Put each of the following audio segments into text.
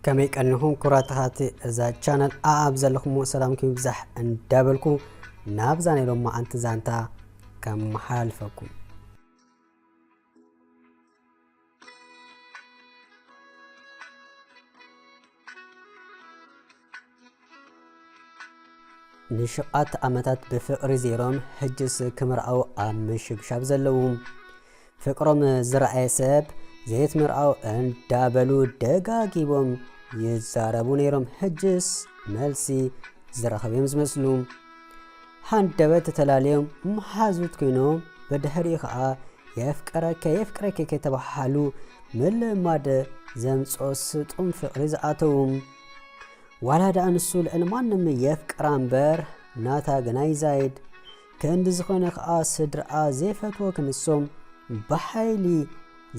ከመይ ቀኒኹም ክቡራት ተኸታተልቲ እዛ ቻነል? ኣኣብ ዘለኹሞ ሰላምኩም ይብዛሕ እንዳበልኩ ናብዛ ናይ ሎማዓንቲ ዛንታ ከመሓላልፈኩም። ንሽቓት ዓመታት ብፍቕሪ ዜሮም፣ ሕጅስ ክምርዓው ኣብ ምሽብሻብ ዘለዉ። ፍቕሮም ዝረኣየ ሰብ ዘይትምርዓው እንዳበሉ ደጋጊቦም ይዛረቡ ነይሮም። ሕጅስ መልሲ ዝረኸቡ እዮም ዝመስሉ። ሃንደበት ተላልዮም መሓዙት ኮይኖም፣ ብድሕሪኡ ኸዓ የፍቅረከ የፍቅረከ ከተባሃሉ ምልማድ ዘምጾ ስጡም ፍቕሪ ዝኣተዉ። ዋላ ደኣ ንሱ ልዕሊ ማንም የፍቅራ እምበር፣ ናታ ግና ይዛይድ። ክንዲ ዝኾነ ኸኣ ስድራኣ ዘይፈትዎ ክንሶም ብሓይሊ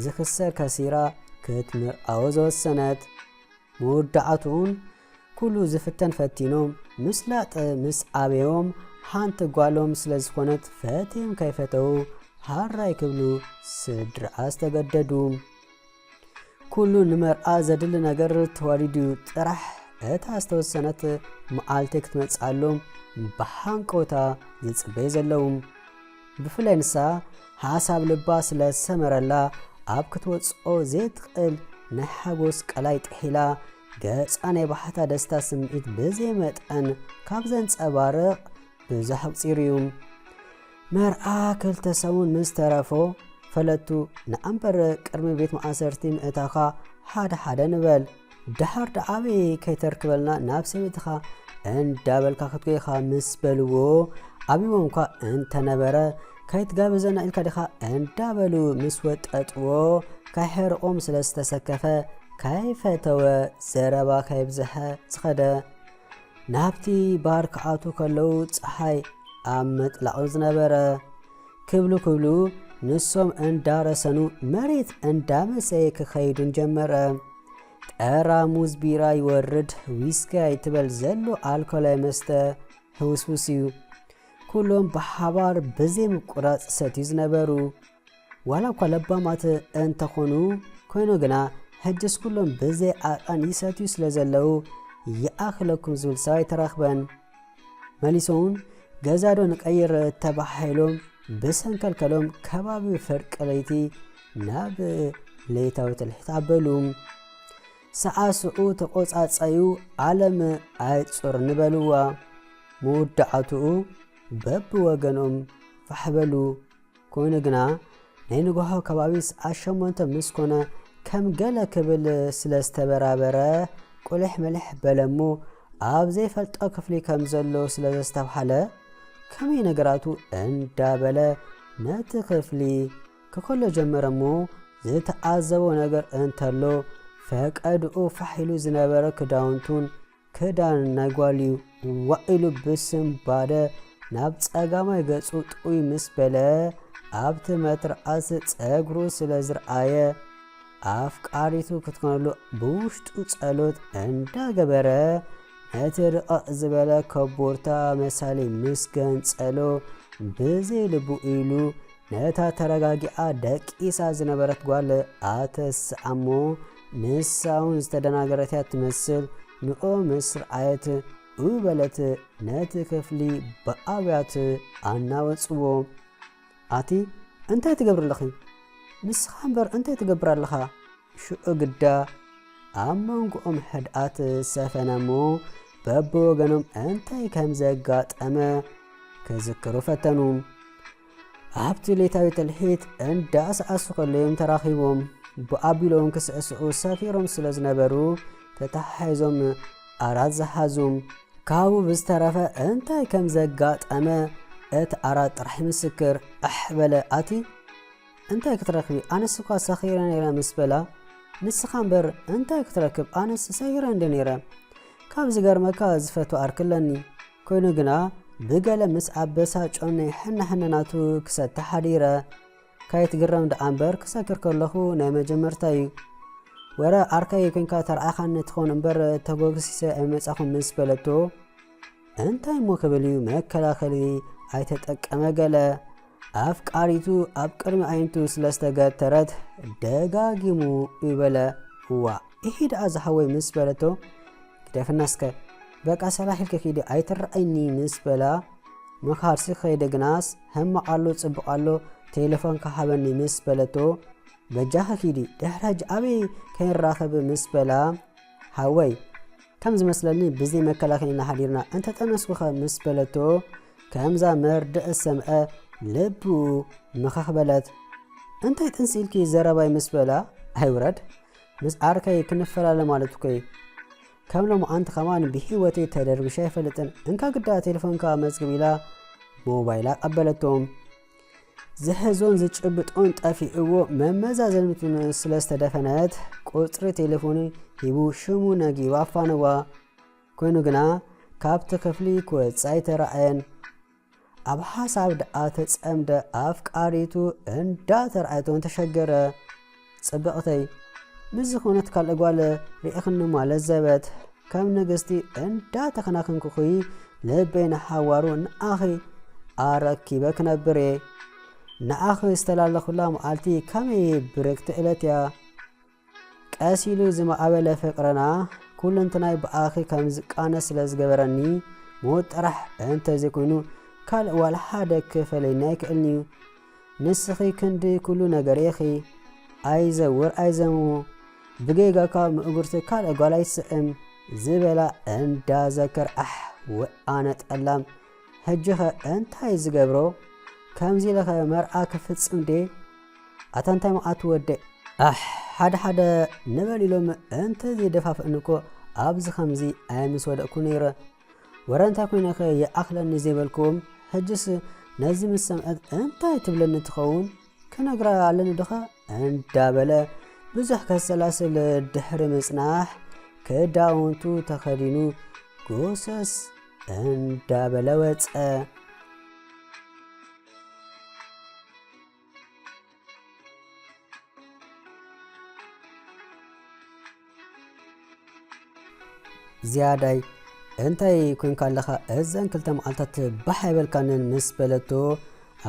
ዝኽሰር ከሲራ ክትምርዓዎ ዝወሰነት። መወዳእትኡን ኩሉ ዝፍተን ፈቲኖም ምስላጥ ምስ ኣበዮም፣ ሓንቲ ጓሎም ስለ ዝኾነት ፈትዮም ከይፈተዉ ሃራይ ክብሉ ስድራኣ ዝተገደዱ። ኩሉ ንመርዓ ዘድሊ ነገር ተዋዲዱ ጥራሕ እታ ዝተወሰነት መዓልቲ ክትመጽኣሎም ብሃንቀውታ ዝጽበዩ ዘለዉ። ብፍላይ ንሳ ሓሳብ ልባ ስለ ዝሰመረላ ኣብ ክትወጽኦ ዘይትኽእል ናይ ሓጎስ ቀላይ ጥሒላ ገጻ ናይ ባሕታ ደስታ ስምዒት ብዘይ መጠን ካብ ዘንጸባርቕ ብዙሕ ኣቑጺሩ እዩ። መርዓ ክልተ ሰሙን ምስ ተረፎ ፈለቱ ንኣምበር ቅድሚ ቤት ማእሰርቲ ምእታኻ ሓደ ሓደ ንበል። ደሓር ደኣ ኣበይ ከይተርክበልና ናብ ሰበይትኻ እንዳበልካ ክትጎይኻ ምስ በልዎ ኣብይዎም እኳ እንተነበረ ከይትጋብዘና ኢልካ ዲኻ እንዳበሉ ምስ ወጠጥዎ ካይሕርቖም ስለ ዝተሰከፈ ካይፈተወ ዘረባ ካይብዝሐ ዝኸደ። ናብቲ ባር ክኣቱ ከለዉ ጸሓይ ኣብ ምጥላቑ ዝነበረ። ክብሉ ክብሉ ንሶም እንዳረሰኑ መሬት እንዳመሰየ ክኸይዱን ጀመረ። ጠራሙዝ ቢራ ይወርድ፣ ዊስኪ ኣይትበል ዘሎ ኣልኮላዊ መስተ ህውስውስ እዩ። ኩሎም ብሓባር ብዘይ ምቁራጽ ሰትዩ ዝነበሩ። ዋላ እኳ ለባማት እንተኾኑ፣ ኮይኑ ግና ሕጅስ ኩሎም ብዘይ ዓቐን ይሰትዩ ስለ ዘለዉ፣ ይኣኽለኩም ዝብል ሰብ ኣይተረኽበን። መሊሶም ገዛ ዶ ንቀይር ተባሂሎም ብሰንከልከሎም ከባቢ ፍርቂ ለይቲ ናብ ለይታዊ ትልሒት ኣበሉ። ሰዓስዑ ተቆጻጸዩ፣ ዓለም ኣይጹር ንበልዋ። መወዳዕትኡ በብወገኖም ፋሕ በሉ። ኮይኑ ግና ናይ ንግሆ ከባቢ ሰዓት ሸሞንተ ምስ ኮነ ከም ገለ ክብል ስለ ዝተበራበረ ቁልሕ ምልሕ በለ እሞ ኣብ ዘይፈልጦ ክፍሊ ከም ዘሎ ስለ ዘስተብሃለ ከመይ ነገራቱ እንዳበለ ነቲ ክፍሊ ክከሎ ጀመረ እሞ ዝተዓዘቦ ነገር እንተሎ ፈቀድኡ ፋሕ ኢሉ ዝነበረ ክዳውንቱን ክዳን ናይ ጓል እዩ። ዋዒሉ ብስንባደ ናብ ጸጋማይ ገጹ ጥውይ ምስ በለ ኣብቲ መትርዓስ ጸጉሩ ስለ ዝረኣየ ኣፍቃሪቱ ክትኮነሉ ብውሽጡ ጸሎት እንዳገበረ ነቲ ርቕቕ ዝበለ ኮቦርታ መሳሊ ምስ ገንጸሎ ብዘይ ልቡ ኢሉ ነታ ተረጋጊኣ ደቂሳ ዝነበረት ጓል ኣተስኣ እሞ ንሳ እውን ዝተደናገረት እያ ትመስል። ንኡ ምስ ረኣየት ኡ በለት ነቲ ክፍሊ ብኣብያት ኣናወጽዎ። ኣቲ እንታይ ትገብሪ ኣለኺ? ንስኻ እምበር እንታይ ትገብር ኣለኻ? ሽዑ ግዳ ኣብ መንጎኦም ሕድኣት ሰፈነ እሞ በብወገኖም እንታይ ከም ዘጋጠመ ክዝክሩ ፈተኑ። ኣብቲ ሌታዊ ትልሒት እንዳሰዓሱ ከለዮም ተራኺቦም ብኣቢሎም ክስዕስዑ ሰፊሮም ስለ ዝነበሩ ተተሓሒዞም ኣራት ዝሓዙ። ካብኡ ብዝተረፈ እንታይ ከም ዘጋጠመ እቲ ኣራት ጥራሕ ይምስክር። ኣሕ በለ ኣቲ እንታይ ክትረኽቢ? ኣነስ እኳ ሰኺረ ነይረ ምስ በላ፣ ንስኻ እምበር እንታይ ክትረክብ? ኣነስ ሰኺረ እንደ ነይረ። ካብ ዝገርመካ ዝፈትዎ ዓርኪ ኣለኒ። ኮይኑ ግና ብገለ ምስ ኣበሳጮኒ ሕነ ሕነ ናቱ ክሰቲ ሓዲረ። ካይትግረም ደኣ እምበር ክሰክር ከለኹ ናይ መጀመርታ እዩ። ወረ ዓርከይ ኮንካ ተረኣኻኒ ትኾን እምበር ተጎግሲሰ ኣይመጻኹን ምስ በለቶ፣ እንታይ እሞ ክብል እዩ መከላኸሊ ኣይተጠቀመ ገለ። ኣፍቃሪቱ ኣብ ቅድሚ ኣዒንቱ ስለ ዝተገተረት ደጋጊሙ ይበለ። እዋእ "እሂ ደኣ ዝሓወይ" ምስ በለቶ፣ "ግደፍና እስከ፣ በቃ ሰላሕ ኢልኪ ኪዲ ኣይትረኣይኒ" ምስ በላ፣ ምኻድሲ ከይደ ግናስ፣ "ሕማቕ ኣሎ ጽቡቕ ኣሎ፣ ቴሌፎንካ ሃበኒ" ምስ በለቶ፣ "በጃኺ ኪዲ፣ ድሕሪ ሕጂ ኣበይ ከይንራኸብ" ምስ በላ፣ "ሓወይ፣ ከም ዝመስለኒ ብዘይ መከላኸሊ ኢና ሓዲርና፣ እንተጠነስኩኸ?" ምስ በለቶ፣ ከምዛ መርድእ ዝሰምዐ ልቡ ምኽኽ በለት። "እንታይ ጥንሲ ኢልኪ ዘረባይ?" ምስ በላ፣ "ኣይውረድ፣ ምስ ዓርከይ ክንፈላለ ማለት እኮ እዩ። ከም ሎማዓንቲ ከማን ብህይወተይ ተደርቢሸ ኣይፈልጥን። እንካ ግዳ ቴሌፎንካ መዝግብ" ኢላ ሞባይላ ቀበለቶም። ዝሕዞን ዝጭብጦን ጠፊእዎ፣ መመዛዘኒቱን ስለ ዝተደፈነት፣ ቁጽሪ ቴሌፎኑ ሂቡ ሽሙ ነጊሩ ኣፋነዋ። ኮይኑ ግና ካብቲ ክፍሊ ክወጽእ ኣይተራእየን። ኣብ ሓሳብ ደኣ ተጸምደ፣ ኣፍቃሪቱ እንዳተራእየቶን ተሸገረ። "ጽብቕተይ፣ ምስዚ ኮነት ካልእ ጓል ርኢኽኒ ማለት ዘበት፣ ከም ንግስቲ እንዳተኸናኸንኩኺ ልበይ ንሓዋሩ ንኣኺ ኣረኪበ ክነብር እየ። ንኣኺ ዝተላለኹላ መዓልቲ ከመይ ብርክቲ ዕለት እያ። ቀስ ኢሉ ዝማዕበለ ፍቕርና፣ ኩለንትናይ ብኣኺ ከም ዝቃነ ስለ ዝገበረኒ፣ ሞት ጥራሕ እንተዘይኮይኑ፣ ካልእ ዋላ ሓደ ክፈለየኒ ኣይክእልን'ዩ። ንስኺ ክንዲ ኩሉ ነገር ኢኺ፣ ኣይዘውር ኣይዘሙ፣ ብጌጋካ ምእጉርቲ ካልእ ጓል ኣይትስእም" ዝበላ እንዳዘከር፣ ኣሕ፣ ወኣነ ጠላም፣ ሕጂኸ እንታይ ዝገብሮ? ከምዚ ኢለኸ መርዓ ክፍጽም ድየ? ኣታ እንታይ መዓት ወደ፣ ኣሕ፣ ሓደ ሓደ ንበል ኢሎም እንተዘይደፋፍእኒ እኮ ኣብዚ ከምዚ ኣየ ምስ ወደቕኩ ነይረ። ወረ እንታይ ኮይነኸ ይኣኽለኒ ዘይበልክዎም፣ ሕጅስ ነዚ ምስ ሰምዐት እንታይ ትብለኒ ትኸውን? ክነግራ ኣለኒ ዶኸ? እንዳበለ ብዙሕ ከሰላስል ድሕሪ ምጽናሕ፣ ክዳውንቱ ተኸዲኑ ጎሰስ እንዳበለ ወጸ። ዝያዳይ፣ "እንታይ ኮንካ ኣለኻ? እዘን ክልተ መዓልታት ባሕ ኣይበልካንን?" ምስ በለቶ፣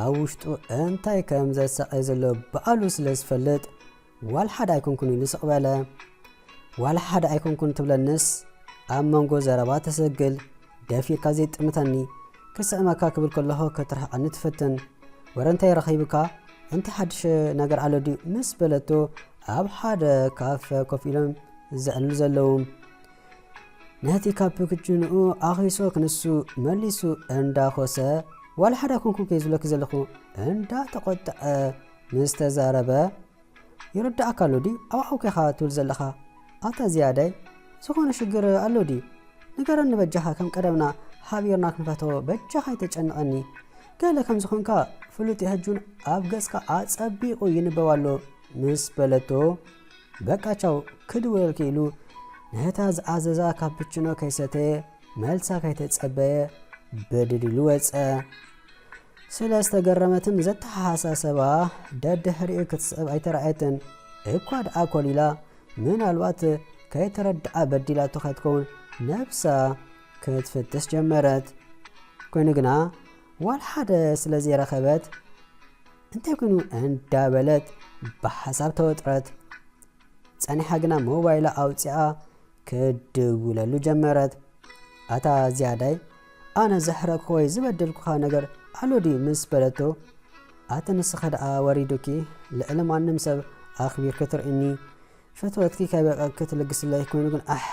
ኣብ ውሽጡ እንታይ ከም ዘሳቐዮ ዘሎ ባዕሉ ስለ ዝፈልጥ፣ "ዋላ ሓደ ኣይኮንኩን" ኢሉ ስቕ በለ። "ዋላ ሓደ ኣይኮንኩን ትብለንስ?" ኣብ መንጎ ዘረባ ተሰግል። "ደፊርካ ዘይጥምተኒ፣ ክስዕመካ ክብል ከለኹ ክትርሕቐኒ ትፍትን። ወረ እንታይ ረኺብካ? እንታይ ሓድሽ ነገር ኣሎ ድዩ?" ምስ በለቶ፣ ኣብ ሓደ ካፈ ኮፍ ኢሎም ዘዕልሉ ዘለዉ። ነቲ ካብ ክጅንኡ ኣኺሶ ክንሱ መሊሱ እንዳኾሰ፣ "ዋላ ሓደ ኣይኮንኩን ከይ ዝብለኪ ዘለኹ?" እንዳተቖጠዐ ምስ ተዛረበ፣ "ይርድኣካ ኣሎ ድዩ? ኣብ ሓውኪ ኢኻ ትብል ዘለኻ። ኣታ ዝያዳይ፣ ዝኾነ ሽግር ኣሎ ድዩ? ንገረኒ በጃኻ፣ ከም ቀደምና ሓቢርና ክንፈትሖ በጃኻ ኣይተጨንቐኒ። ገለ ከም ዝኾንካ ፍሉጥ እዩ፣ ሕጂ እውን ኣብ ገጽካ ኣጸቢቑ ይንበብ ኣሎ" ምስ በለቶ፣ "በቃ ቻው፣ ክድውለልኪ" ኢሉ ነታ ዝኣዘዛ ካፕችኖ ከይሰተየ፣ መልሳ ከይተጸበየ ብድድ ኢሉ ወጸ። ስለ ዝተገረመትን ዘተሓሳሰባ ደድሕሪኡ ክትስዕብ ኣይተራእየትን። እኳ ደኣ ኮሊላ፣ ምናልባት ከይተረድኣ በዲላቶ ከይትከውን ነብሳ ክትፍትሽ ጀመረት። ኮይኑ ግና ዋላ ሓደ ስለ ዘይረኸበት፣ እንታይ ኮይኑ እንዳበለት ብሓሳብ ተወጥረት። ጸኒሓ ግና ሞባይላ ኣውጺኣ ክድውለሉ ጀመረት። ኣታ ዝያዳይ፣ ኣነ ዘሕረቅኩ ወይ ዝበደልኩኻ ነገር ኣሎ ድዩ? ምስ በለቶ፣ ኣቲ ንስኺ ደኣ ወሪዱኪ፣ ልዕሊ ማንም ሰብ ኣኽቢርኪ ትርእኒ፣ ፍትወትኪ ከይበቀቅኪ ትልግስለይ፣ ኮይኑ ግን ኣሕ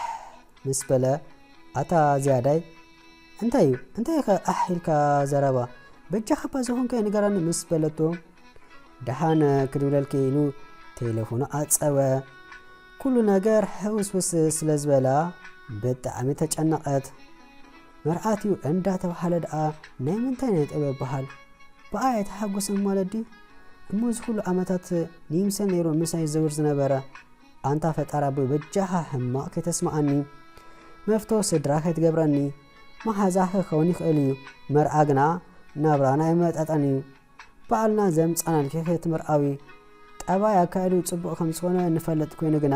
ምስ በለ፣ ኣታ ዝያዳይ፣ እንታይ እዩ? እንታይ ከ ኣሕ ኢልካ ዘረባ? በጃኻ እባ ዝኾንካዮ ንገረኒ ምስ በለቶ፣ ደሓን ክድውለልኪ ኢሉ ቴሌፎኑ ኣጸወ። ኩሉ ነገር ሕውስውስ ስለ ዝበላ ብጣዕሚ ተጨነቐት። መርዓት እዩ እንዳተባሃለ ደኣ ናይ ምንታይ ናይ ጠበ ይበሃል? ብኣይ ኣይተሓጎሰን ማለት ድዩ? እሞ እዚ ኩሉ ዓመታት ንይምሰል ነይሩ ምሳይ ዝዘውር ዝነበረ? ኣንታ ፈጣሪ ኣቦይ በጃኻ ሕማቕ ከይተስምዓኒ። መፍቶ ስድራ ከይትገብረኒ። መሓዛ ክኸውን ይኽእል እዩ። መርዓ ግና ናብራና ኣይመጣጠን እዩ። ባዕልና ዘምጻናልኪ ክትምርዓዊ። ጠባይ ኣካይዱ ጽቡቕ ከም ዝኾነ ንፈልጥ ኮይኑ ግና፣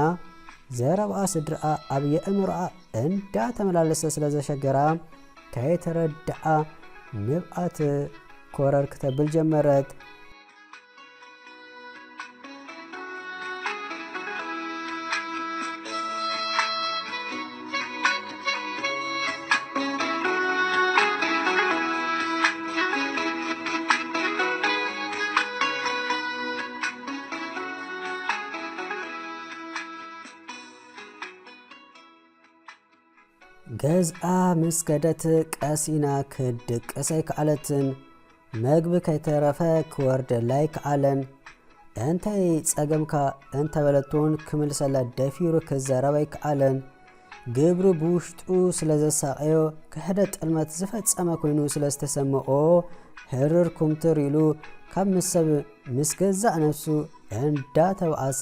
ዘረባኣ ስድራኣ ኣብ የእምሮኣ እንዳተመላለሰ ስለ ዘሸገራ፣ ከይተረድኣ ንብኣት ኮረር ክተብል ጀመረት። ገዝኣ ምስ ከደት ቀሲና ክድቅስ ኣይከኣለትን። መግቢ ከይተረፈ ክወርደላ ኣይከኣለን። እንታይ ጸገምካ እንተበለትውን ክምልሰላ ደፊሩ ክዛረብ ኣይከኣለን። ግብሩ ብውሽጡ ስለ ዘሳቐዮ ክሕደት ጥልመት ዝፈጸመ ኮይኑ ስለ ዝተሰምኦ ህርር ኩምትር ኢሉ ካብ ምስ ሰብ ምስ ገዛእ ነፍሱ እንዳተባኣሰ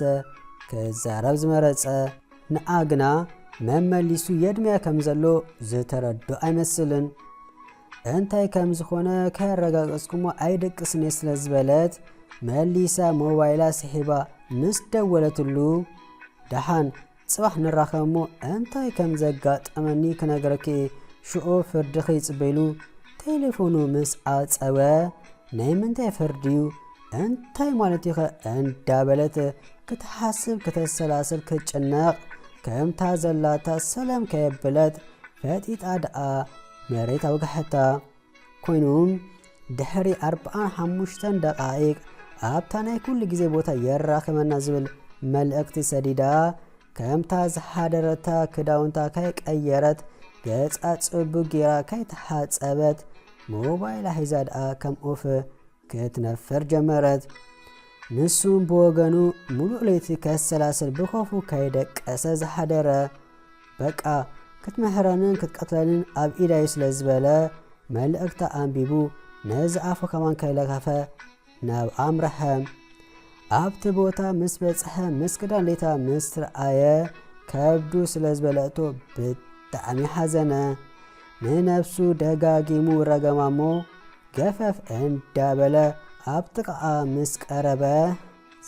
ክዛረብ ዝመረጸ። ንዓ ግና መመሊሱ የድምያ ከም ዘሎ ዝተረዶ ኣይመስልን። እንታይ ከም ዝኾነ ከየረጋገጽኩሞ ኣይደቅስን እየ ስለ ዝበለት መሊሳ ሞባይላ ስሒባ ምስ ደወለትሉ፣ ደሓን ጽባሕ ንራኸብ እሞ እንታይ ከም ዘጋጠመኒ ክነግረኪ እየ፣ ሽዑ ፍርድኺ ይጽበ ኢሉ ቴሌፎኑ ምስ ዓጸወ፣ ናይ ምንታይ ፍርዲ እዩ? እንታይ ማለት እዩ ኸ? እንዳበለት ክትሓስብ ክተሰላስል ክትጭነቕ፣ ከምታ ዘላታ ሰላም ከየበለት ፈጢጣ ደኣ መሬት ኣውግሐታ። ኮይኑ ድሕሪ ኣርብዓን ሓሙሽተን ደቓይቕ ኣብታ ናይ ኩሉ ግዜ ቦታ የራኽበና ዝብል መልእኽቲ ሰዲዳ፣ ከምታ ዝሓደረታ ክዳውንታ ከይቀየረት፣ ገጻ ጽቡቕ ጌራ ከይተሓጸበት፣ ሞባይላ ሒዛ ደኣ ከም ኦፍ ክትነፍር ጀመረት። ንሱም ብወገኑ፣ ምሉእ ለይቲ ከሰላስል ብኸፉ ከይደቀሰ ዝሓደረ። በቃ፣ ክትምሕረንን ክትቀትለንን ኣብ ኢዳዩ ስለ ዝበለ፣ መልእኽታ ኣንቢቡ፣ ነዚ ኣፉ ከማን ከይለከፈ ናብ ኣምርሐ። ኣብቲ ቦታ ምስ በጽሐ፣ ምስ ክዳን ሌታ ምስ ረኣየ፣ ከብዱ ስለ ዝበለቶ ብጣዕሚ ሓዘነ። ንነፍሱ ደጋጊሙ ረገማ እሞ፣ ገፈፍ እንዳበለ ኣብ ጥቓኣ ምስ ቀረበ፣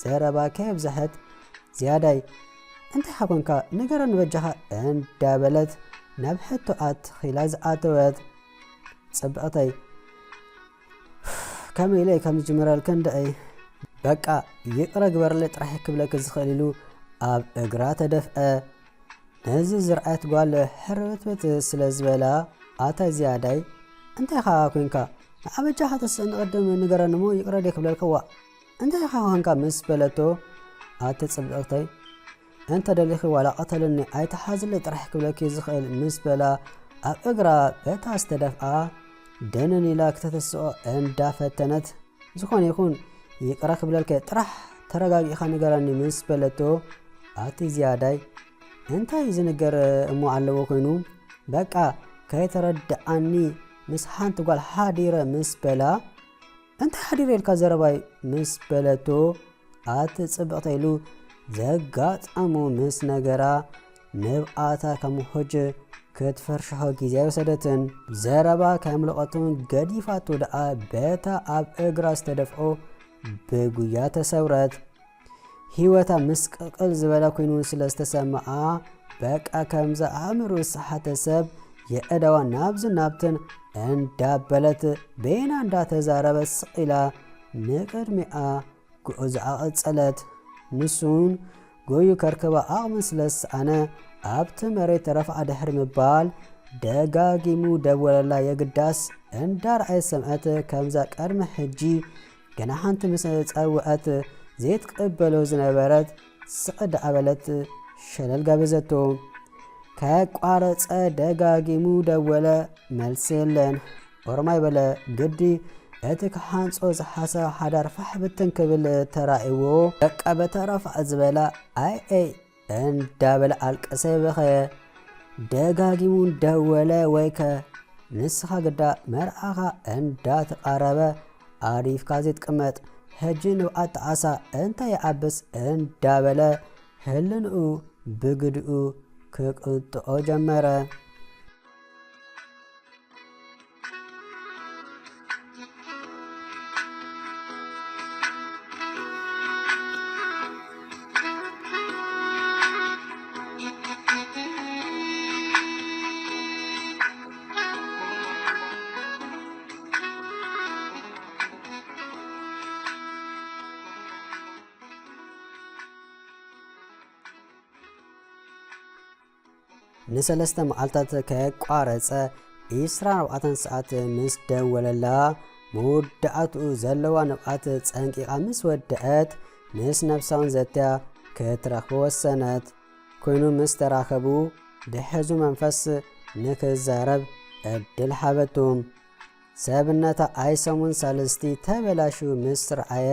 ዘረባ ከየብዝሐት፣ ዝያዳይ፣ "እንታይ ሓኮንካ? ንገረኒ በጃኻ" እንዳበለት ናብ ሕቶ ኣትኺላ ዝኣተወት። ጽብቕተይ፣ ከመይ ኢለ ከም ዝጅምረልክን ደኣይ፣ በቃ ይቕረ ግበርለይ ጥራሕ ክብለኪ ዝኽእል ኢሉ ኣብ እግራ ተደፍአ። ነዚ ዝረኣየት ጓል ሕርብትብት ስለ ዝበላ፣ ኣታ ዝያዳይ፣ እንታይ ኸኣ ኮንካ? ንዓ በጃኻ ተስእ ንቕድም ንገረኒ እሞ ይቕረ ደይ ክብለልካ ዋእ። እንታይ ኸኣ ኮንካ ምስ በለቶ፣ ኣቲ ጽብቕተይ፣ እንተ ደሊኺ ዋላ ቅተልኒ ኣይትሓዝለይ ጥራሕ ክብለኪ ዝኽእል ምስ በላ፣ ኣብ እግራ በታ ዝተደፍኣ ደንን ኢላ ክተተስኦ እንዳፈተነት፣ ዝኾነ ይኹን ይቕረ ክብለልከ ጥራሕ ተረጋጊእኻ ንገረኒ ምስ በለቶ፣ ኣቲ ዝያዳይ እንታይ ዝንገር እሞ ኣለዎ ኮይኑ? በቃ ከይተረድኣኒ ምስ ሓንቲ ጓል ሓዲረ ምስ በላ፣ እንታይ ሓዲረ ኢልካ ዘረባይ ምስ በለቶ፣ ኣቲ ጽብቕተ ኢሉ ዘጋጠሙ ምስ ነገራ ንብኣታ ከም ውሑጅ ክትፈርሽሖ ግዜ ኣይወሰደትን። ዘረባ ከየምለቐቱን ገዲፋቶ ደኣ በታ ኣብ እግራ ዝተደፍኦ ብጉያ ተሰውረት። ህይወታ ምስቅልቅል ዝበለ ኮይኑ ስለ ዝተሰምዓ፣ በቃ ከምዛ ኣእምሮ ዝሰሓተ ሰብ የእዳዋ ናብዝን ናብትን እንዳበለት በይና እንዳተዛረበት ስቕ ኢላ ንቕድሚኣ ጉዕዞኣ ቀጸለት። ንሱን ጎዩ ከርክባ ዓቕሚ ስለ ዝሰኣነ፣ ኣብቲ መሬት ረፍዓ ድሕሪ ምባል ደጋጊሙ ደወለላ። የግዳስ እንዳረኣየት ሰምዐት፣ ከምዛ ቅድሚ ሕጂ ገና ሓንቲ ምስ ጸውዐት ዘይትቅበሎ ዝነበረት ስቕ ደኣ በለት ሸለል ጋበዘቶ። ከየቋረጸ ደጋጊሙ ደወለ፣ መልሲ የለን። ኦሮማይ በለ፣ ግዲ እቲ ክሓንጾ ዝሓሰበ ሓዳር ፋሕ ብትን ክብል ተራእይዎ፣ በቃ በታ ረፍዓ ዝበላ ኣይ ኣይ እንዳበለ ኣልቀሰ በኸየ። ደጋጊሙ ደወለ፣ ወይከ ንስኻ ግዳ መርዓኻ እንዳተቓረበ ኣሪፍካ ዘይትቅመጥ፣ ሕጂ ንብዓት ጣዕሳ እንታይ ይዓብስ እንዳበለ ህልንኡ ብግድኡ ክቅጥኦ ጀመረ። ንሰለስተ መዓልታት ከየቋረጸ ዒስራን ኣርባዕተን ሰዓት ምስ ደወለላ፣ መወዳእትኡ ዘለዋ ንብዓት ጸንቂቓ ምስ ወደአት፣ ምስ ነብሳውን ዘትያ ክትረኽቦ ወሰነት። ኮይኑ ምስ ተራኸቡ፣ ብሕዙ መንፈስ ንክዛረብ ዕድል ሃበቱ። ሰብነታ ኣይ ሰሙን ሳልስቲ ተበላሹ ምስ ረኣየ፣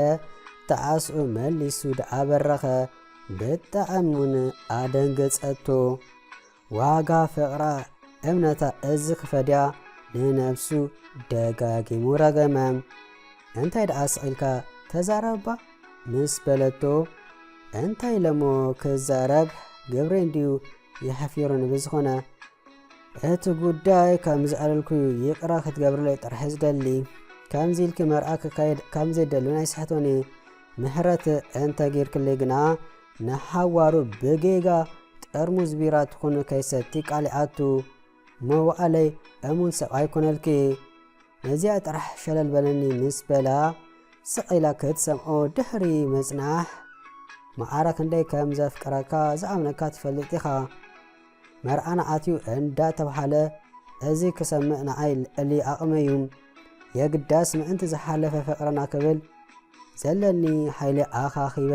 ተዓስኡ መሊሱ ደኣ በረኸ። ብጣዕሚ እውን ኣደንገጸቶ። ዋጋ ፍቕራ እምነታ እዚ ክፈድያ ንነብሱ ደጋጊሙ ረገመ። "እንታይ ደኣ ስቕ ኢልካ ተዛረባ?" ምስ በለቶ፣ "እንታይ ኢለሞ ክዛረብ፣ ግብረይ እንድዩ የሕፊሩኒ። ብዝኾነ እቲ ጉዳይ ከም ዝኣለልኩ ይቕረ ክትገብርለይ ጥራሕ ዝደሊ። ከምዚ ኢልኪ መርዓ ክካየድ ከም ዘይደልን ኣይስሕቶን እየ። ምሕረት እንተ ጌርክለይ ግና ንሓዋሩ ብጌጋ ጥርሙዝ ቢራ ትኹን ከይሰቲ ቃል ይኣቱ። መዋእለይ እሙን ሰብ ኣይኮነልኪ። ነዚኣ ጥራሕ ሸለል በለኒ" ምስ በላ ስቕ ኢላ ክትሰምዖ ድሕሪ ምጽናሕ፣ "መዓረ ክንደይ ከም ዘፍቅረካ ዝኣምነካ ትፈልጥ ኢኻ። መርዓና ኣትዩ እንዳተብሃለ እዚ ክሰምዕ ንዓይ ልዕሊ ኣቕመይ እዩ። የግዳስ ምእንቲ ዝሓለፈ ፍቕርና ክብል ዘለኒ ሓይሊ ኣኻኺበ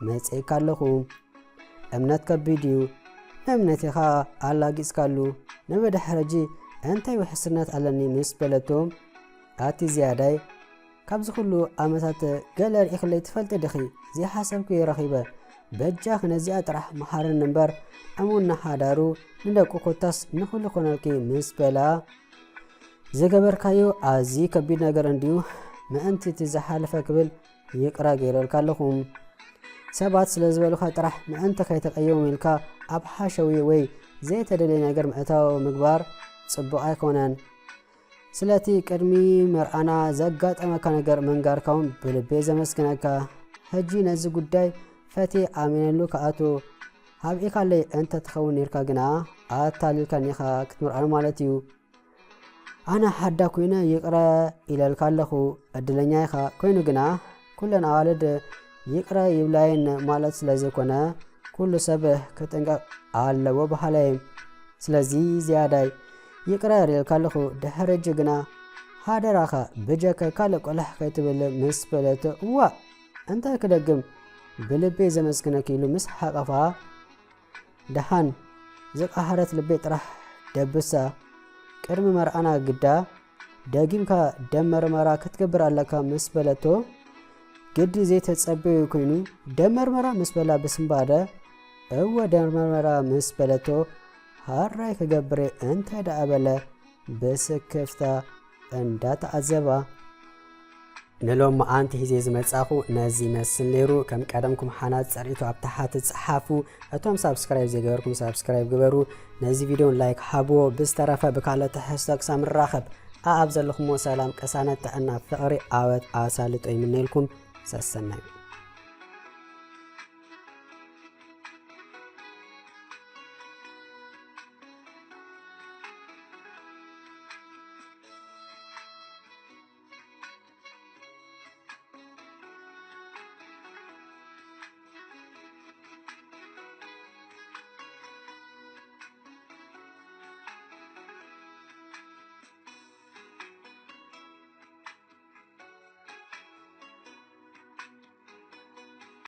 መጺእካ ኣለኹ። እምነት ከቢድ እዩ። ንእምነተይ ኸኣ ኣላጊጽካሉ። ንብድሕሪ ሕጂ እንታይ ውሕስነት ኣለኒ?" ምስ በለቶ፣ "ኣቲ ዝያዳይ፣ ካብዚ ኩሉ ዓመታት ገለ ርኢኽለይ ትፈልጢ ዲኺ? ዘይሓሰብኩ ረኺበ። በጃኺ ነዚኣ ጥራሕ መሃርኒ እምበር፣ እሙን ንሓዳሩ፣ ንደቁ፣ ኮታስ ንኹሉ ኮነልኪ" ምስ በላ፣ "ዝገበርካዮ ኣዝዩ ከቢድ ነገር እንድዩ። ምእንቲ እቲ ዝሓለፈ ክብል ይቕረ ገይረልካ ኣለኹ። ሰባት ስለ ዝበሉኻ ጥራሕ ምእንቲ ከይተቀየሙ ኢልካ ኣብ ሓሸዊ ወይ ዘይተደለየ ነገር ምእታው ምግባር ጽቡቕ ኣይኮነን። ስለቲ ቅድሚ መርዓና ዘጋጠመካ ነገር ምንጋርካ እውን ብልቢ ዘመስግነካ። ሕጂ ነዚ ጉዳይ ፈትየ ኣሚነሉ ክኣቱ ሃብኢካለይ እንተ ትኸውን ኔርካ ግና ኣታሊልካኒ ኢኻ ክትምርዓኒ ማለት እዩ። ኣነ ሓዳ ኮይነ ይቕረ ኢለልካ ኣለኹ፣ ዕድለኛ ኢኻ። ኮይኑ ግና ኩለን ኣዋልድ ይቕረ ይብላየን ማለት ስለ ዘይኮነ ኩሉ ሰብ ክጥንቀቕ ኣለዎ በሃላይ እየ። ስለዚ ዝያዳይ ይቕረ ኢለልካ ኣለኹ። ድሕሪ ሕጂ ግና ሓደራኻ ብጀከ ካልእ ቆልሕ ከይትብል" ምስ በለቶ፣ "እዋእ እንታይ ክደግም፣ ብልቢ ዘመስግነኪ" ኢሉ ምስ ሓቐፋ፣ ደሓን ዝቐሃረት ልበይ ጥራሕ ደብሳ። ቅድሚ መርዓና ግዳ ደጊምካ ደም መርመራ ክትገብር ኣለካ ምስ በለቶ፣ ግዲ ዘይተጸበዮ ኮይኑ፣ "ደም መርመራ?" ምስ በላ ብስንባደ፣ "እወ ደም መርመራ" ምስ በለቶ፣ "ሃራይ ክገብር እየ" እንታይ ደኣ በለ ብስክፍታ እንዳተዓዘባ። ንሎሚ መዓንቲ ሒዜ ዝመጻኹ ነዚ ይመስል ነይሩ። ከም ቀደምኩም ሓናጽ ጸርኢቱ ኣብ ታሕቲ ጸሓፉ። እቶም ሳብስክራይብ ዘይገበርኩም ሳብስክራይብ ግበሩ። ነዚ ቪድዮን ላይክ ሃብዎ። ብዝተረፈ ብካልእ ትሕዝቶ ክሳብ ንራኸብ፣ ኣኣብ ዘለኹሞ ሰላም፣ ቅሳነት፣ ጥዕና፣ ፍቕሪ፣ ዓወት ኣሳልጦ ይምነየልኩም። ሰሰናዩ።